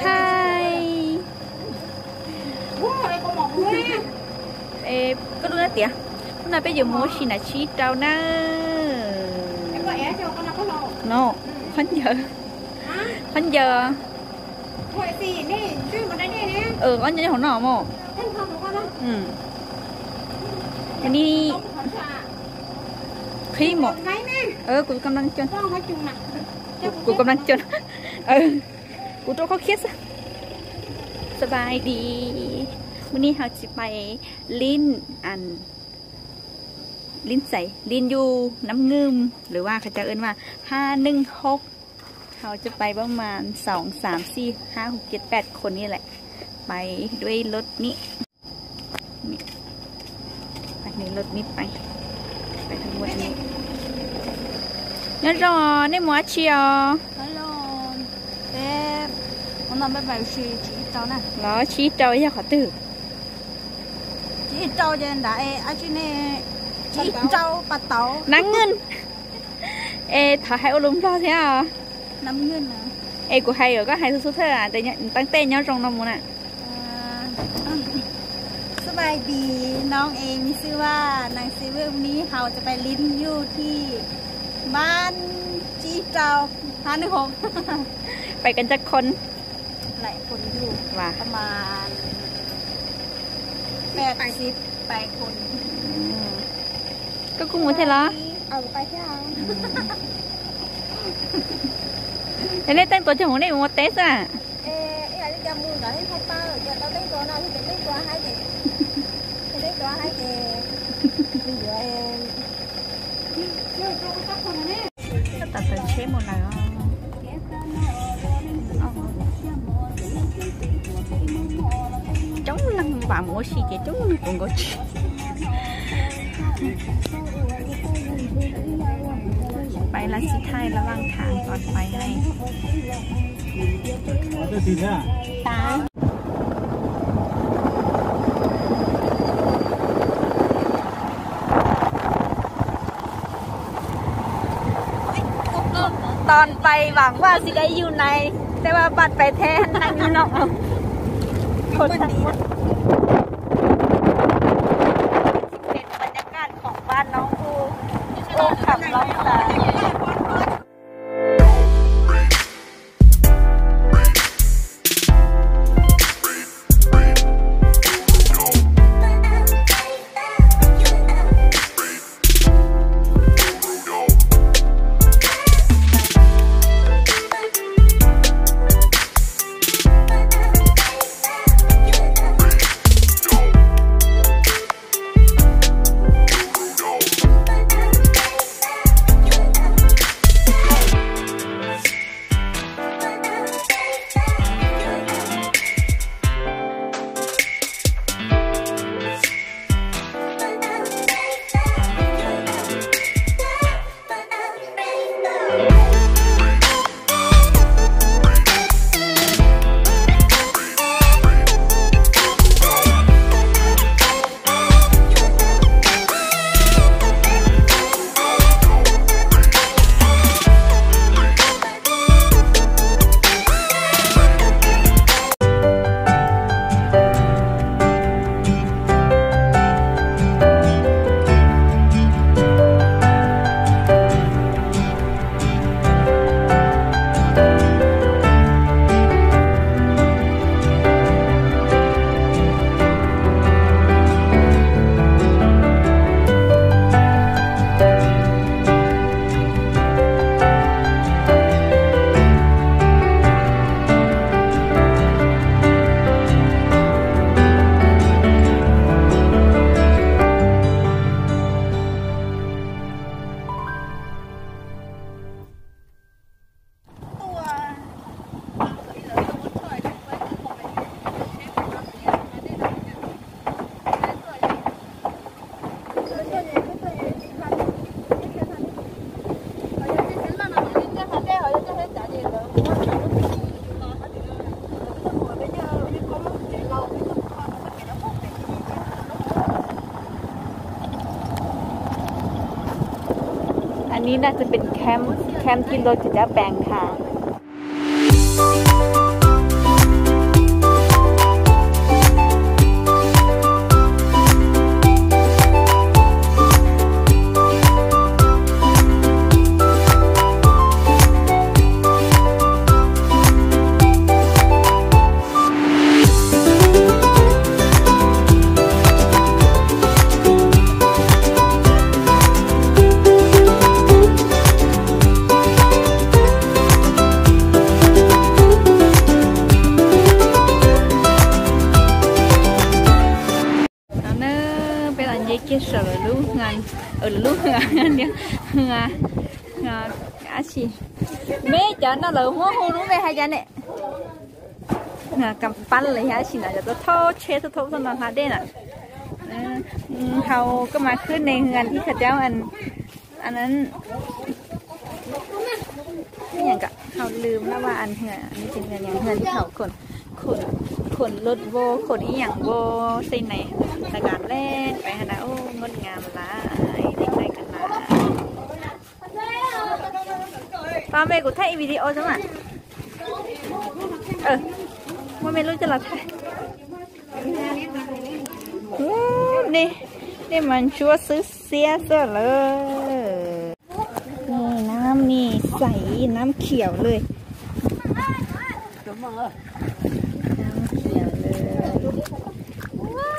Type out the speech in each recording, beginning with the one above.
Hi. Ê, có đúng đấy tiệt. Hôm nay bây giờ mua xì nà xí trâu nè. Nó, khoan giờ. Khoan giờ. Ừ, có nhớ hổ nọ mà. Ừ. Cái này. Khi mà. Ừ, cũng ກຳລັງຈົນ. ກູ ກູກຳລັງຈົນ ເອີ ກູໂຕເຂົາຄຽດຊະ. ສະບາຍດີ ມື້ນີ້ເຮົາຊິໄປຫຼິ້ນ ອັນ ຫຼິ້ນໃສ ຫຼິ້ນຢູ່ນ້ຳງືມ ຫຼືວ່າເຂົາເຈົ້າເອີ້ນວ່າ ຫ້າໜຶ່ງຫົກ ເຮົາຈະໄປປະມານ ສອງ ສາມ ສີ່ ຫ້າ ຫົກ ເຈັດ ແປດ ຄົນນີ້ແຫຼະ ໄປດ້ວຍລົດນີ້. ນີ້ ໄປໃນລົດນີ້ໄປ ໄປທັງໝົດນີ້. Nhớ rồi, nên mua chia. Hello. Ê, hôm nay bye bye, chỉ, chỉ ít trâu nè. Nó chỉ ít trâu, giờ khó từ. Chỉ ít trâu cho nên đã, ê, ai chỉ nên, chỉ ít trâu, bà tấu. Nắng ngân. Ê, thả hai ô lông lo thế à? ນ້ຳເງິນນະ. ເອ ກູໄຮກໍໄຮສຸດໆເທື່ອ ແຕ່ຕັ້ງແຕ່ຍ້ອນລົງນຳໝູນະ. ສະບາຍດີ ນ້ອງເອມີຊື່ວ່ານາງຊີເວີ. ມື້ນີ້ເຮົາຈະໄປຫຼິ້ນຢູ່ທີ່ບ້ານຈີເຕົາ ຫ້າໜຶ່ງຫົກ. ໄປກັນຈັກຄົນ? ຫຼາຍຄົນຢູ່ ວ່າ ປະມານແປດສິບປາຍຄົນ. ອືມ ກໍກຸມໝົດແທ້ລະ. ເອົາໄປແທ້. ອືມ ແລ້ວແຕ່ງຕົວຈະຫົງໄດ້ໝົດເຕສະ. ເອ ອີ່ຫຍັງຈະໝູນກໍໃຫ້ເຂົາເປີດ ຢ່າເອົາແຕ່ງຕົວນອນ ເປັນແຕ່ງຕົວໃຫ້ເດ ເປັນແຕ່ງຕົວໃຫ້ເດ. ເອີ Hasta el chemo la. Chống lăng và mua xì chế chống lăng cũng có chị. ໄປລະຊິຖ່າຍລະຫວ່າງທາງຕອນໄປໃຫ້. ຕາຍ ຕອນໄປຫວັງວ່າຊິໄດ້ຢູ່ໃນ ແຕ່ວ່າບັດໄປແທ້ນັ້ງຢູ່ນອກ. ຄົນທັງໝົດ ເປັນບັນຍາກາດຂອງບ້ານນ້ອງອູ ອູຂັບລອງສາ. ອັນນີ້ໜ້າຈະເປັນແຄມ ແຄມທີ່ລົດເຂົາເຈົ້າແປງທາງ. ເອີ ລູກເຮືອ ດຽວ ເຮືອ ເຮືອ ອາຊີ ເມຈານນະ ເລີຫົວຫູລູກເມໃຫ້ຈານເນ ເຮືອກຳປັ່ນເລີຍ ອາຊີນະ ຈະໂທເຊໂທໂທສຳລັບຮາເດນະ ເອີ ເຮົາກໍມາຂຶ້ນໃນເຮືອນທີ່ເຂົາເຈົ້າ ອັນ ອັນນັ້ນ ອີ່ຫຍັງກະ ເຮົາລືມແລ້ວວ່າອັນເຮືອນ ອັນນີ້ເປັນເຮືອນຫຍັງ ເຮືອນທີ່ເຂົາຂົນ ຂົນ ຂົນລົດໂວ ຂົນອີ່ຫຍັງໂວໃສ່ໃນ ລະກະແລ່ນໄປຫັ້ນນະ ໂອ້ ງົດງາມຫຼາຍ ເດັກນ້ອຍກັນຫຼາຍ. ຕາມເມ ກູຖ່າຍວິດີໂອຊັ້ນນະ ເອີ ບໍ່ແມ່ນລູກຈະລະຖ່າຍ. ໂອ້ ນີ້ ນີ້ມັນຊົ່ວຊື່ເສຍເສີເລີຍ ນີ້ນ້ຳນີ້ໃສ ນ້ຳຂຽວເລີຍ ນ້ຳຂຽວເລີຍ ວ້າວ.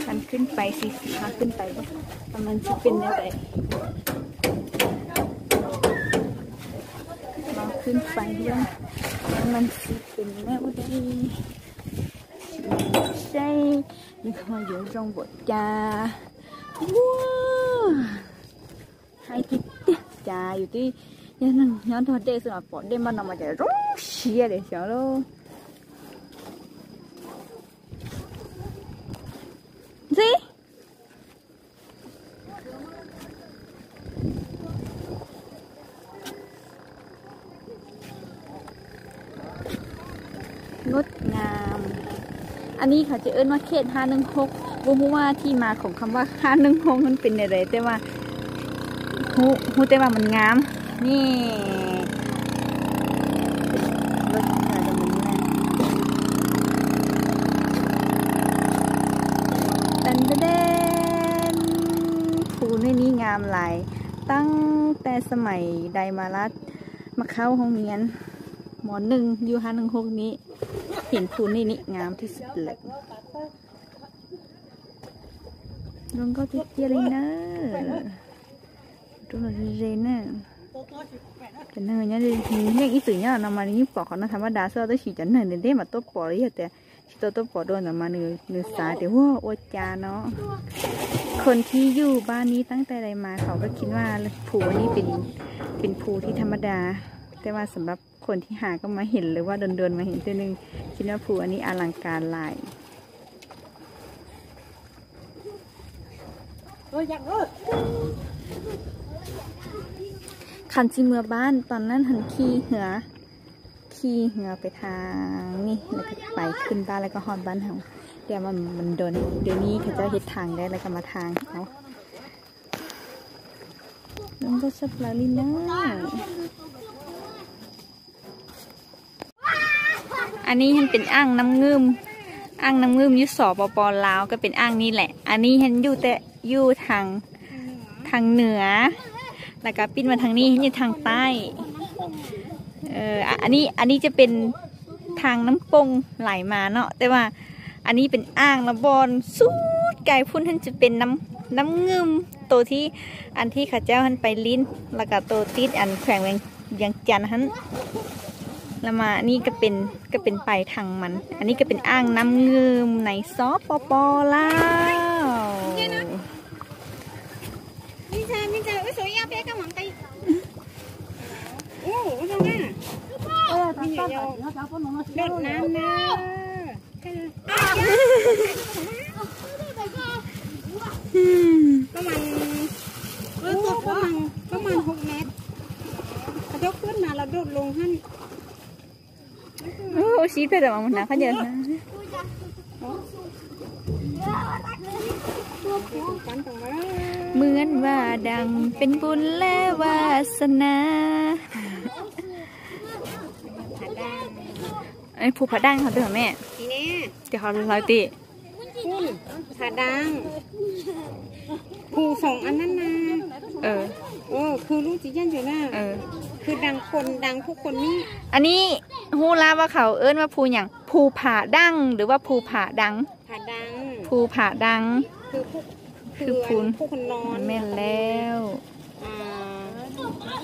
ຄັນຂຶ້ນໄປຊິ ຊິພາຂຶ້ນໄປບໍ່ ວ່າມັນຊິເປັນແນວໃດ ລອງຂຶ້ນໄປເບິ່ງວ່າມັນຊິເປັນແນວໃດ ໃຊ່ ມີຄວາມຢູ່ຈອງບົດຈາ ວ້າວ. ໃຫ້ຕິດຈາຢູ່ຕິ ຢ່ານັ່ງຍ້ອນທອດເດສະເນາະ ປອດເດມັນອອກມາຈາກໂຣເຊຍເດຊະໂລ ຊິ ງົດງາມ ອັນນີ້ເຂົາຈະເອີ້ນວ່າເຂດຫ້າໜຶ່ງຫົກ ບໍ່ຮູ້ວ່າທີ່ມາຂອງຄຳວ່າຫ້າໜຶ່ງຫົກມັນເປັນແນວໃດ ແຕ່ວ່າຮູ້ ຮູ້ແຕ່ວ່າມັນງາມ ນີ້ ລົດເຮືອກະມີແຫຼະ ຕັນຕະແດນ ພູນີ້ນີ້ງາມຫຼາຍ ຕັ້ງແຕ່ສະໄໝໄດມາລັດ ມາເຂົ້າໂຮງຮຽນ ມໍໜຶ່ງ ຢູ່ຫ້າໜຶ່ງຫົກນີ້ ເຫັນພູນີ້ນີ້ງາມທີ່ສຸດເລີຍ ລົງກໍຕິດເຈຍເລີຍເນີ ຕົວເລຍເນີ ເປັນເນີຍນີ້ຍັງອີ່ຕຸຍເນາະ ນຳມານີ້ປອກເຂົານະ ທຳມະດາເສື້ອໂຕສີຈະເນີຍເດ້ ມາຕົບປອກເລີຍແຕ່ ຊິໂຕໂຕປອກໂດນນຳມາເນີ ເນີຊາເດ ໂອ້ ອວດຈາເນາະ ຄົນທີ່ຢູ່ບ້ານນີ້ຕັ້ງແຕ່ໃດມາ ເຂົາກໍຄິດວ່າພູອັນນີ້ເປັນ ເປັນພູທີ່ທຳມະດາ ແຕ່ວ່າສຳລັບ ຄົນທີ່ຫາກໍມາເຫັນ ຫຼືວ່າດົນໆມາເຫັນເທື່ອໜຶ່ງ ຄິດວ່າພູອັນນີ້ອະລັງການຫຼາຍ ຄັນຊິເມືອບ້ານຕອນນັ້ນຫັ້ນ ຂີ່ເຮືອ ຂີ່ເຮືອໄປທາງນີ້ ແລ້ວກໍໄປຂຶ້ນບ້ານ ແລ້ວກໍຮອດບ້ານເຮົາ ແຕ່ວ່າມັນດົນ ດຽວນີ້ເຂົາເຈົ້າເຮັດທາງໄດ້ ແລ້ວກໍມາທາງເຮົາ ລົງກໍສັບລາລີນາ ອັນນີ້ຫັ້ນເປັນອ່າງນ້ຳງື່ມ ອ່າງນ້ຳງື່ມຢູ່ ສປປ ລາວ ກໍເປັນອ່າງນີ້ແຫຼະ ອັນນີ້ຫັ້ນຢູ່ແຕ່ ຢູ່ທາງ ທາງເໜືອ ແລ້ວກໍປິ່ນມາທາງນີ້ຫັ້ນຢູ່ທາງໃຕ້ ເອີ ອາ ອັນນີ້ ອັນນີ້ຈະເປັນ ທາງນ້ຳປົງໄຫຼມາເນາະ ແຕ່ວ່າອັນນີ້ເປັນອ່າງລະບ່ອນສຸດໄກພຸ້ນຫັ້ນຈະເປັນນ້ຳ ນ້ຳງື່ມໂຕທີ່ ອັນທີ່ເຂົາເຈົ້າຫັ້ນໄປຫຼິ້ນ ລະກະໂຕຕິດອັນແຂວງວຽງ ວຽງຈັນຫັ້ນ ລະມາອັນນີ້ກະເປັນ ກະເປັນໄປທາງມັນ ອັນນີ້ກະເປັນອ່າງນ້ຳງື່ມໃນ ສປປ ລາວ. ໂດດນ້ຳນະ ອືມ ປະມານ ໂອ້ ປະມານ ປະມານຫົກແມັດ ກະໂດດຂຶ້ນມາລະໂດດລົງຫັ້ນ. ໂອ້ ຊີດເພິ່ນລະວັງໜ້າເຂົາເຈົ້ານະ. ເໝືອນວ່າດັ່ງເປັນບຸນແລະວາສະໜາ. ເອີ ພູຜາດັງເຮົາເດີແມ່ ນີ້ແນ່ ດຽວເຮົາລອຍຕິ ພຸ້ນ ຜາດັງ ພູສອງອັນນັ້ນນະ. ເອີ ເອີ ຄືລູກຈິຢ້ານຢູ່ນະ. ເອີ ຄືດັງຄົນ ດັງພວກຄົນນີ້. ອັນນີ້ຮູ້ລະວ່າເຂົາເອີ້ນວ່າພູຫຍັງ? ພູຜາດັງ ຫຼືວ່າພູຜາດັງ? ຜາດັງ ພູຜາດັງ ຄືພູ ຄືພູ ອັນ ພູຄົນນອນ. ແມ່ນແລ້ວ ອ່າ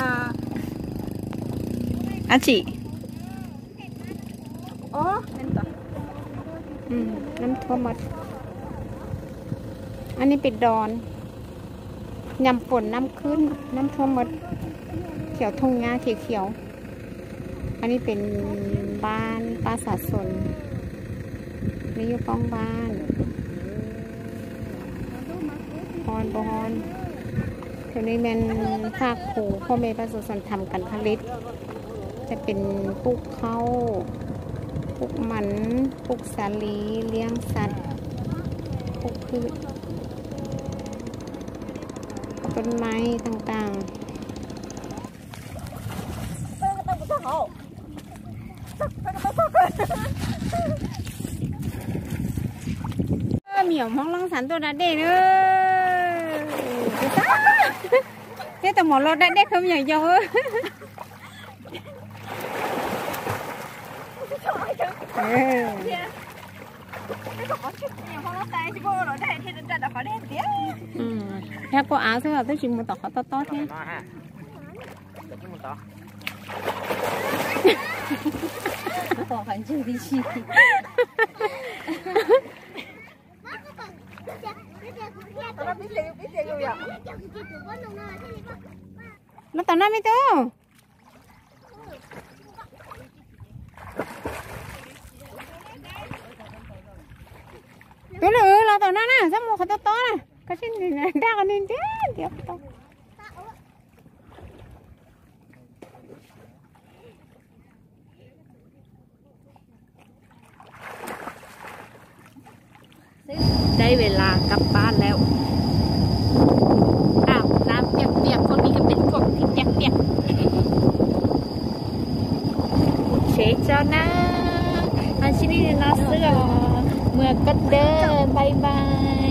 ອ່າ ອາຈິ ອໍ ແມ່ນຕະ ອືມ ນ້ຳຖ້ວມໝົດ. ອັນນີ້ເປັນດອນ ຍາມຝົນນ້ຳຂຶ້ນ ນ້ຳຖ້ວມໝົດ ຂຽວ ທົ່ງຫຍ້າຂຽວໆ. ອັນນີ້ເປັນບ້ານປະຊາຊົນ ມີຢູ່ປ້ອງບ້ານ. ຮ້ອນບໍ່ຮ້ອນ? ໂຕນີ້ແມ່ນພາກພູພໍ່ແມ່ປະຊາຊົນທຳການຜະລິດ ຈະເປັນປູກເຂົ້າ ປູກມັນ ປູກສາລີ ລ້ຽງສັດ ປູກພືດ ຕົ້ນໄມ້ຕ່າງໆ. ເອີ ມີຫຍັງມອງລອງສັນໂຕດາເດເດີ ເດຕະໝໍລົດດາເດເຄີມຫຍັງຢອງເອີ ເອີ. ອືມ ແລ້ວກໍອາວຊະວ່າ ຕ້ອງຊິໝູ່ຕໍ່ເຂົາຕໍ່ໆແທ້. ມາຕໍ່ໜ້າແມ່ຕູ້. ໂຕເລີ ລາວຕໍ່ໜ້ານະ ສະໝູ່ເຂົາຕໍ່ໆນະ ກະຊິນດາກັນນີ້ເດ ດຽວຕໍ່. ໄດ້ເວລາກັບບ້ານແລ້ວ ອາບນ້ຳປຽກໆ ພວກນີ້ກະເປັນພວກທີ່ປຽກໆ. ໂອເຄ ເຈົ້ານາ ມາຊິນີ້ນະເສືອ ເມືອກັນເດີ ບາຍບາຍ.